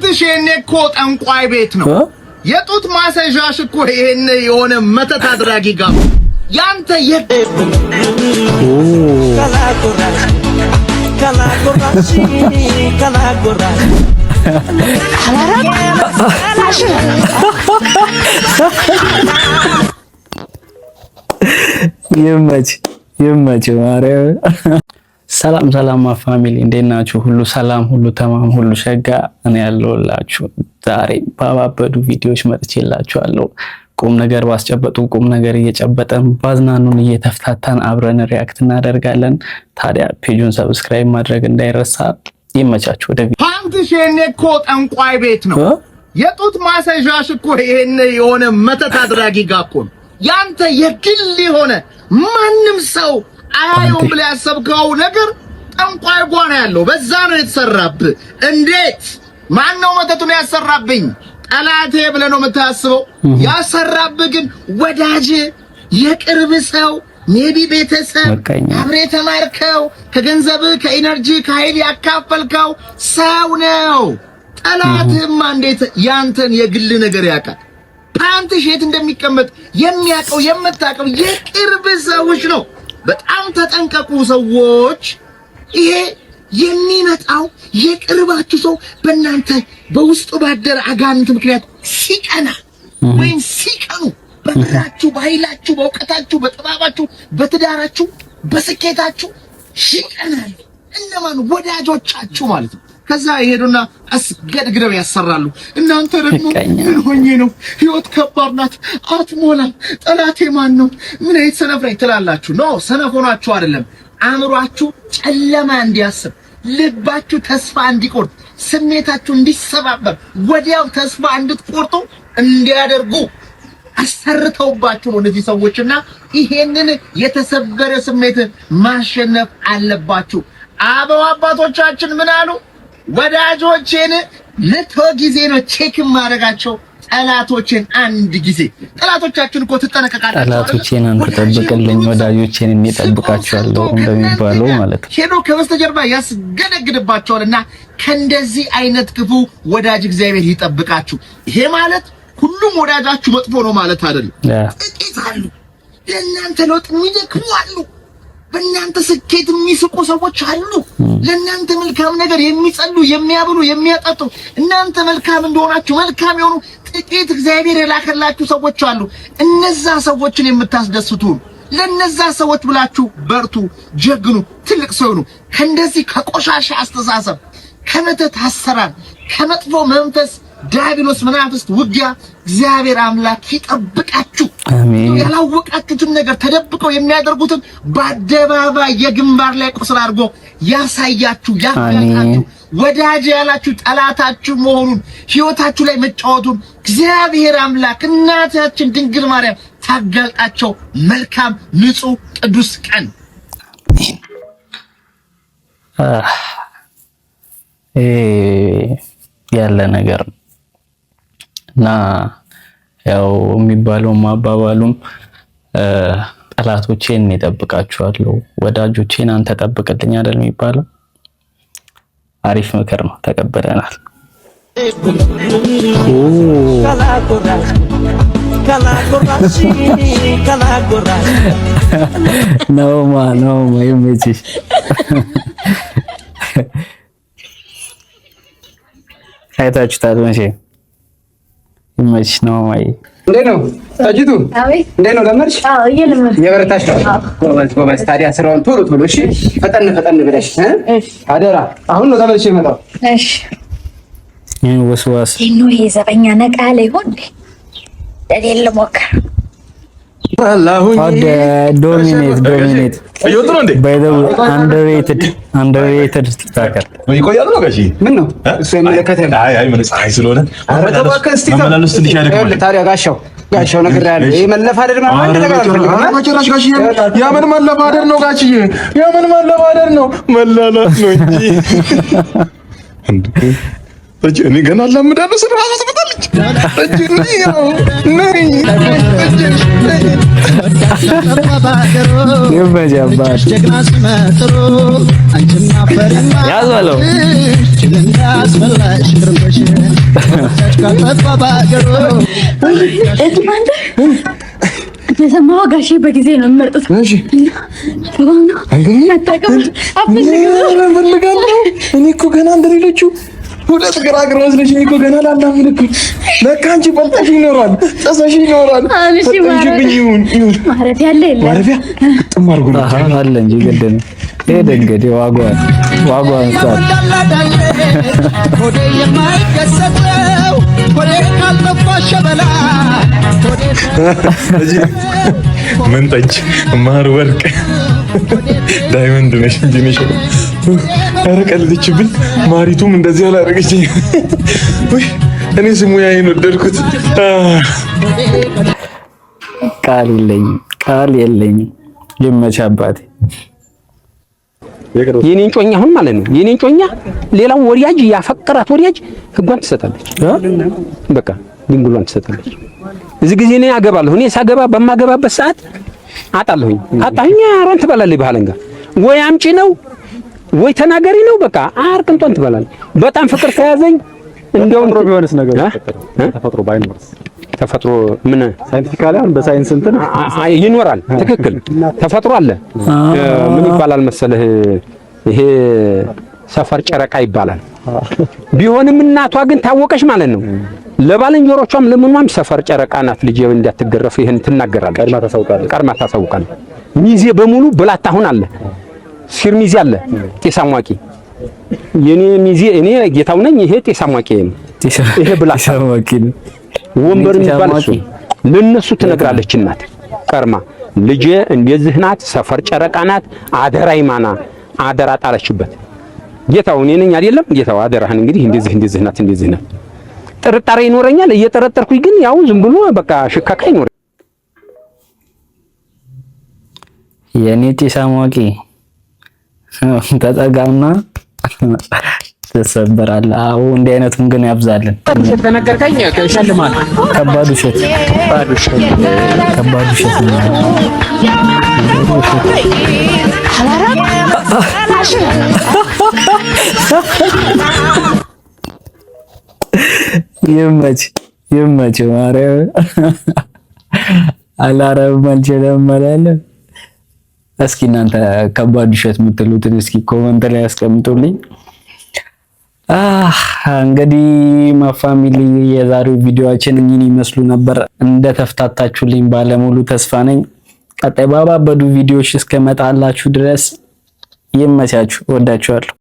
ፓንትሽ ይሄኔ እኮ ጠንቋይ ቤት ነው። የጡት ማስያዣሽ እኮ ይሄኔ የሆነ መተት አድራጊ ጋር ነው። ያንተ የ ይመች ይመች ማርያም። ሰላም ሰላም family፣ እንዴት ናችሁ? ሁሉ ሰላም፣ ሁሉ ተማም፣ ሁሉ ሸጋ። እኔ ያለሁላችሁ ዛሬ ባባበዱ ቪዲዮዎች መጥቼላችኋለሁ። ቁም ነገር ባስጨበጡ ቁም ነገር እየጨበጠን፣ ባዝናኑን እየተፍታታን አብረን react እናደርጋለን። ታዲያ page ኡን subscribe ማድረግ እንዳይረሳ። ይመቻችሁ። ወደ ፓንትሽ ይሄኔ እኮ ጠንቋይ ቤት ነው። የጡት ማስያዣሽ እኮ ይሄኔ የሆነ መተት አድራጊ ጋር እኮ ነው። ያንተ የግል የሆነ ማንም ሰው አያየውም ብለህ ያሰብከው ነገር ጠንቋይ ጓ ነው ያለው። በዛ ነው የተሰራብህ። እንዴት? ማን ነው መተቱን ያሰራብኝ? ጠላቴ ብለህ ነው የምታስበው። ያሰራብህ ግን ወዳጅ፣ የቅርብ ሰው፣ maybe ቤተሰብ፣ አብሬ የተማርከው፣ ከገንዘብህ፣ ከ energy፣ ከኃይል ያካፈልከው ሰው ነው። ጠላትህማ እንዴት ያንተን የግል ነገር ያውቃል? ፓንትሽ የት እንደሚቀመጥ የሚያውቀው፣ የምታውቀው የቅርብ ሰዎች ነው። በጣም ተጠንቀቁ ሰዎች። ይሄ የሚመጣው የቅርባችሁ ሰው በእናንተ በውስጡ ባደረ አጋንንት ምክንያት ሲቀና ወይም ሲቀኑ፣ በብራችሁ፣ በኃይላችሁ፣ በእውቀታችሁ፣ በጥበባችሁ፣ በትዳራችሁ፣ በስኬታችሁ ይቀናሉ። እነማን? ወዳጆቻችሁ ማለት ነው። ከዛ ይሄዱና አስገድግደው ያሰራሉ። እናንተ ደግሞ ምን ሆኜ ነው? ህይወት ከባድ ናት፣ አትሞላም፣ ጠላቴ ማን ነው? ምን አይነት ሰነፍ ነኝ ትላላችሁ። No፣ ሰነፍ ሆናችሁ አይደለም። አእምሯችሁ ጨለማ እንዲያስብ፣ ልባችሁ ተስፋ እንዲቆርጥ፣ ስሜታችሁ እንዲሰባበር፣ ወዲያው ተስፋ እንድትቆርጡ እንዲያደርጉ አሰርተውባችሁ ነው እነዚህ ሰዎችና ይሄንን የተሰበረ ስሜት ማሸነፍ አለባችሁ። አበው አባቶቻችን ምን አሉ? ወዳጆቼን 100 ጊዜ ነው check ማድረጋቸው፣ ጠላቶቼን አንድ ጊዜ። ጠላቶቻችን እኮ ትጠነቀቃላችሁ። ጠላቶቼን አንተ ጠብቅልኝ፣ ወዳጆቼን እኔ እጠብቃቸዋለሁ እንደሚባለው ማለት ነው። ሄዶ ከበስተጀርባ ያስገደግድባቸዋልና ከእንደዚህ አይነት ክፉ ወዳጅ እግዚአብሔር ይጠብቃችሁ። ይሄ ማለት ሁሉም ወዳጃችሁ መጥፎ ነው ማለት አይደለም። ጥቂት አሉ፣ ለእናንተ ለውጥ የሚደክሙ አሉ። በእናንተ ስኬት የሚስቁ ሰዎች አሉ። ለእናንተ መልካም ነገር የሚጸሉ፣ የሚያብሉ፣ የሚያጠጡ፣ እናንተ መልካም እንደሆናችሁ መልካም የሆኑ ጥቂት እግዚአብሔር የላከላችሁ ሰዎች አሉ። እነዛ ሰዎችን የምታስደስቱ፣ ለነዛ ሰዎች ብላችሁ በርቱ፣ ጀግኑ፣ ትልቅ ሰው ነው። ከእንደዚህ ከቆሻሻ አስተሳሰብ፣ ከመተት አሰራር፣ ከመጥፎ መንፈስ ዲያብሎስ መናፍስት ውጊያ እግዚአብሔር አምላክ ይጠብቃችሁ። ያላወቃችሁትን ነገር ተደብቀው የሚያደርጉትን በአደባባይ የግንባር ላይ ቁስል አድርጎ ያሳያችሁ፣ ያጋልጣችሁ። ወዳጅ ያላችሁ ጠላታችሁ መሆኑን፣ ሕይወታችሁ ላይ መጫወቱን እግዚአብሔር አምላክ እናታችን ድንግል ማርያም ታጋልጣቸው። መልካም ንጹህ ቅዱስ ቀን። ያለ ነገር ነው እና ያው የሚባለውም አባባሉም ጠላቶቼን እኔ እጠብቃቸዋለሁ፣ ወዳጆቼን አንተ ጠብቅልኝ አይደል የሚባለው። አሪፍ ምክር ነው፣ ተቀብለናል። ነውማ ነውማ፣ ይመችሽ። አይታችሁታል መቼ። ይመችሽ ነውማ። እንዴት ነው ጠጅቱ? እንዴት ነው ለመድሽ? እየበረታሽ ነው። ጎበዝ ጎበዝ። ታዲያ ስራውን ቶሎ ቶሎ እሺ፣ ፈጠን ፈጠን ብለሽ አደራ። አሁን ነው ተመልሼ የመጣው። እሺ። ይሄን ወስዋስ ነው። ይሄ ዘበኛ ነቃ ያለ ይሆን? ለሌለ ልሞክር። Dominate dominate። እየወጡ ነው እንዴ? By the way, underrated underrated TikToker። ይቆያሉ ነው ጋሺ? ምን ነው እሱ አይመለከትህም። አይ አይ፣ ምን ፀሐይ ስለሆነ መመላለስ ትንሽ ያደክማል። ታዲያ ጋሻው ጋሻው ነግሬሃለሁ። ይሄ መለፋደድ ምናምን አንድ ነገር አልፈልግም። በጭራሽ ጋሽዬ፣ የምን መለፋደድ ነው ጋሽዬ? የምን መለፋደድ ነው? መላላት ነው እንጂ። እንዴ እኔ ገና አላምዳለሁ። ስራ ትመጣለች። ነይ። ይመች አባት ያዝ በለው። አንተ የሰማኸው ጋሼ በጊዜ ነው የሚመርጡት። እሺ፣ እፈልጋለሁ። እኔ እኮ ገና እንደሌሎቹ ሁለት ግራግር መስለሽኝ እኮ ገና ላላምን እኮ። ለካ አንቺ በልጠሽ ይኖራል፣ ጥሰሽ ይኖራል። ፈጠንሽብኝ። ይሁን ይሁን፣ ማረፊያ አለ የለም? ማረፊያ ግጥም አድርጎ ነው አለ እንጂ ግድ ነው። ሄደ እንግዲህ ዋጓን ዋጓን ሳት ሆዴ የማይገሰጸው ሆዴ ካልጠፋ ሸበላ። ምን ጠጅ ማር ወርቅ diamond ነሽ እንጂ ነሽ። ኧረ ቀልደችብን። ማሪቱም እንደዚህ አላደረገችኝ። ውይ እኔ ስሙ ያይን ወደድኩት። ቃል የለኝም፣ ቃል የለኝም። ይመች አባቴ። የኔን ጮኛ አሁን ማለት ነው የኔን ጮኛ ሌላው ወሪያጅ ያፈቀራት ወሪያጅ ህጓን ትሰጣለች። በቃ ድንግሏን ትሰጣለች። እዚህ ጊዜ እኔ አገባለሁ። እኔ ሳገባ በማገባበት ሰዓት አጣለሁኝ። አጣሁኝ አሯን ትበላለች። ባህለንጋ ወይ አምጪ ነው ወይ ተናገሪ ነው። በቃ አርቅንጧን ትበላለች። በጣም ፍቅር ከያዘኝ እንደውም ተፈጥሮ ቢሆንስ ነገር ተፈጥሮ ባይኖርስ? ተፈጥሮ ምን scientifically አሁን በሳይንስ እንትን ይኖራል። ትክክል ተፈጥሮ አለ። ምን ይባላል መሰለህ ይሄ ሰፈር ጨረቃ ይባላል። ቢሆንም እናቷ ግን ታወቀች ማለት ነው። ለባልንጀሮቿም ለምኗም ሰፈር ጨረቃ ናት ልጄ እንዳትገረፍ ይሄን ትናገራለች። ቀድማ ታሳውቃለች። ቀድማ ታሳውቃለች። ሚዜ በሙሉ ብላታ አሁን አለ ሲር ሚዜ አለ ጤስ አሟቂ የኔ ሚዜ እኔ ጌታው ነኝ። ይሄ ጤስ አሟቂ ነው። ይሄ ብላታ ወንበር የሚባል እሱ ለነሱ ትነግራለች እናት ቀርማ ልጄ እንደዚህ ናት፣ ሰፈር ጨረቃ ናት፣ አደራ ይማና አደራ ጣለችበት። ጌታው እኔ ነኝ አይደለም ጌታው አደራህን እንግዲህ እንደዚህ እንደዚህ ናት እንደዚህ ናት። ጥርጣሬ ይኖረኛል እየጠረጠርኩኝ ግን ያው ዝም ብሎ በቃ ሽካካ ይኖረኛል። የኔ ጢስ አሟቂ ተጠጋና ትሰበራለህ። አዎ እንዲህ አይነቱን ግን ያብዛልን። ከባድ ውሸት፣ ከባድ ውሸት ነው። ይመች ይመች። ማርያም አላረብም አልችልም አላለ። እስኪ እናንተ ከባድ ውሸት የምትሉትን እስኪ comment ላይ ያስቀምጡልኝ። እንግዲህ my family የዛሬው ቪዲዮአችን እኚህን ይመስሉ ነበር። እንደተፍታታችሁልኝ ባለሙሉ ተስፋ ነኝ። ቀጣይ ባባበዱ ቪዲዮዎች እስከመጣላችሁ ድረስ ይመቻችሁ። ወዳችኋለሁ።